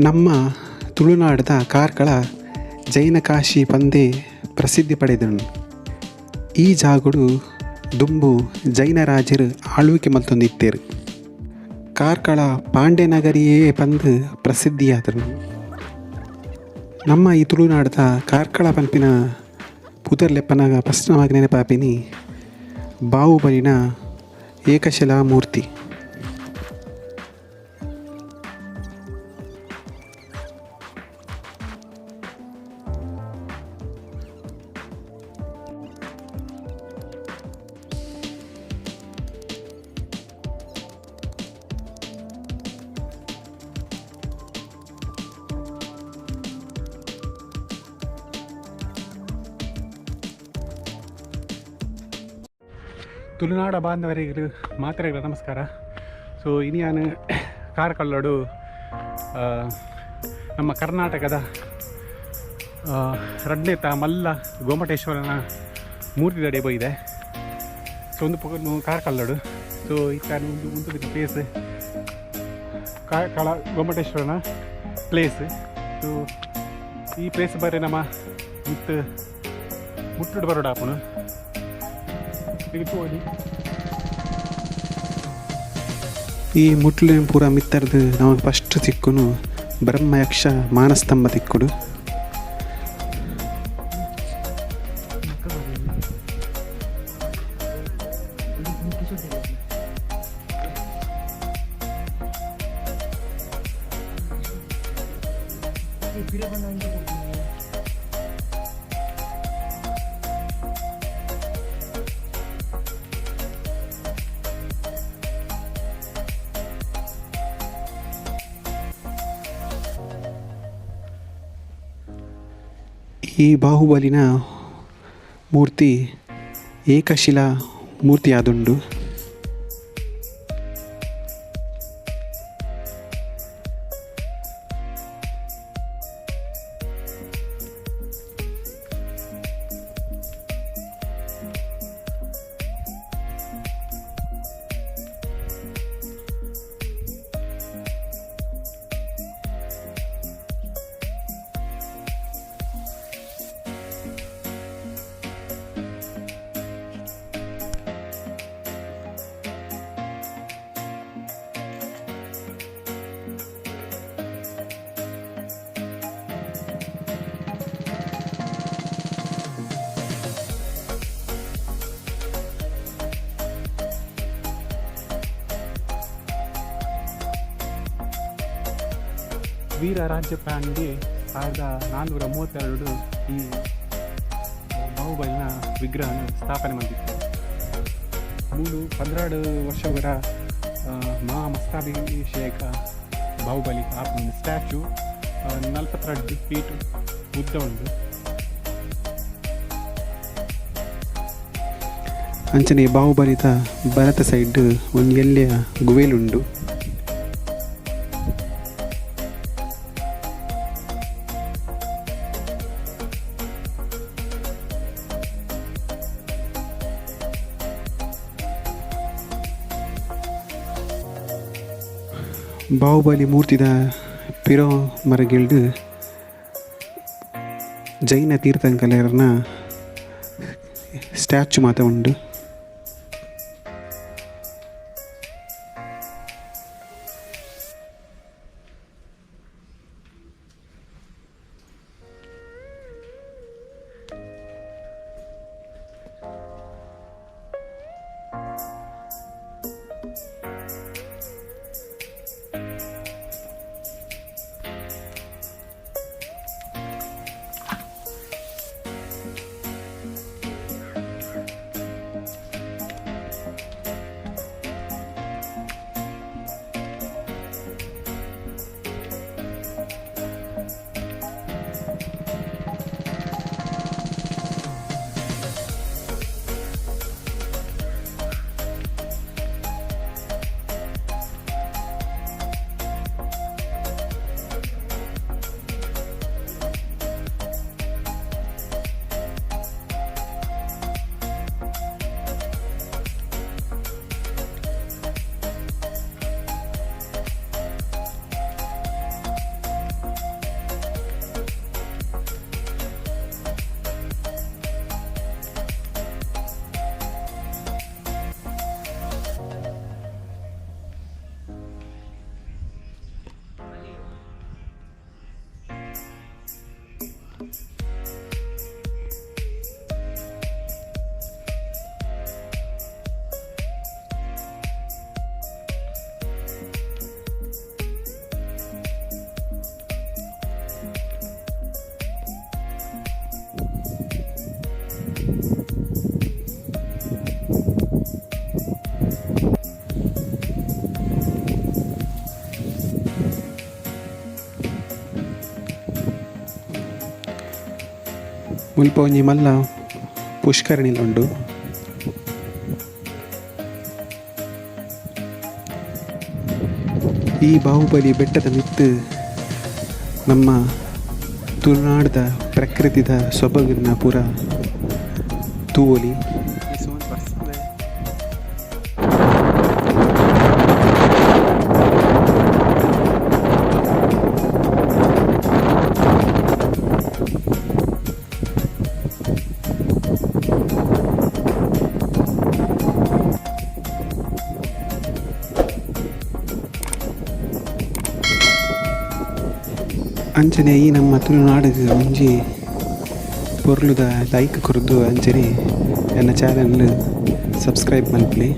ನಮ್ಮ ತುಳುನಾಡ್ದ ಕಾರ್ಕಳ ಜೈನ ಕಾಶಿ ಪಂದೇ ಪ್ರಸಿದ್ಧಿ ಪಡೆದುಂಡು. ಈ ಜಾಗುಡು ದುಂಬು ಜೈನ ರಾಜರು ಆಳ್ವಿಕೆ ಮಲ್ತೊಂದಿತ್ತೆರ್. ಕಾರ್ಕಳ ಪಾಂಡ್ಯನಗರಿಯೇ ಪಂದ್ ಪ್ರಸಿದ್ಧಿಯಾತುಂಡು. ನಮ್ಮ ಈ ತುಳುನಾಡ್ದ ಕಾರ್ಕಳ ಪನ್ಪಿನ ಪುದರ್ ಲೆಪ್ಪನಗ ಫಸ್ಟ್ ನಮಕ್ ನೆನಪಾಪಿನಿ ಬಾಹುಬಲಿನ ಏಕಶಿಲಾ ಮೂರ್ತಿ. ತುಳುನಾಡ ಬಾಂಧವರಿಗೆ ಮಾತೆರೆಗ್ಲ ನಮಸ್ಕಾರ. ಸೊ ಇನಿಯಾನ್ ಕಾರ್ಕಳಡು ನಮ್ಮ ಕರ್ನಾಟಕದ ರಡ್ನೇತ ಮಲ್ಲ ಗೊಮ್ಮಟೇಶ್ವರನ ಮೂರ್ತಿ ಪೋಯಿದೆ. ಸೊ ಒಂದು ಕಾರ್ಕಳಡು. ಸೊ ಇತ್ತ ಒಂದು ಒಂದು ಪ್ಲೇಸ್ ಕಾರ್ಕಳ ಗೊಮ್ಮಟೇಶ್ವರನ ಪ್ಲೇಸ್. ಸೊ ಈ ಪ್ಲೇಸ್ ಬರೀ ನಮ್ಮ ಮಿತ್ತು ಮುಟ್ಟುಡು ಬರೋಡಾಪುನು ತೋಡಿ. ಈ ಮುಟ್ಲು ಪೂರ ಮಿತ್ತರ್ದು ನಮಕ್ ಫಸ್ಟ್ ತಿಕ್ಕುನು ಬ್ರಹ್ಮಯಕ್ಷ ಮಾನಸ್ತಂಭ ತಿಕ್ಕುಡು. ಈ ಬಾಹುಬಲಿನ ಮೂರ್ತಿ ಏಕಶಿಲಾ ಮೂರ್ತಿಯಾದುಂಡು. ವೀರ ರಾಜ್ಯಪಾಂಡೆ 1432 ಈ ಬಾಹುಬಲಿನ ವಿಗ್ರಹನ ಸ್ಥಾಪನೆ ಮಾಡಿತ್ತು. ಮೂಲು 12 ವರ್ಷವರ ಮಹಾಮಸ್ತಾಭಿಷೇಕ ಬಾಹುಬಲಿ ಆಪುನ ಸ್ಟ್ಯಾಚು 42 ಫೀಟ್ ಉದ್ದ ಉಂಡು. ಅಂಚನೆ ಬಾಹುಬಲಿತ ಬಲತ ಸೈಡ್ ಒಂಜಿ ಎಲ್ಯ ಗುವೆಲುಂಡು. ಬಾಹುಬಲಿ ಮೂರ್ತಿದ ಪಿರೋ ಮರಗಿಲ್ಡ್ ಜೈನ ತೀರ್ಥಂಕರೆರ್ನ ಸ್ಟ್ಯಾಚು ಮಾತ ಉಂಡು. ಮುಲ್ಪ ಒಂಜಿ ಮಲ್ಲ ಪುಷ್ಕರಣಿಲ ಉಂಡು. ಈ ಬಾಹುಬಲಿ ಬೆಟ್ಟದ ಮಿತ್ತ್ ನಮ್ಮ ತುಳುನಾಡ್ದ ಪ್ರಕೃತಿದ ಸೊಬಗುನ ಪೂರ ತೂವೊಲಿ. ಅಂಚನೆ ಈ ನಮ್ಮ ತುಳುನಾಡುಗ್ ಒಂಜಿ ಪೊರ್ಲುದ ಲೈಕ್ ಕೊರ್ದು ಅಂಚನೆ ಎನ್ನ ಚಾನೆಲ್ ಸಬ್ಸ್ಕ್ರೈಬ್ ಮನ್ಪುಲೆ.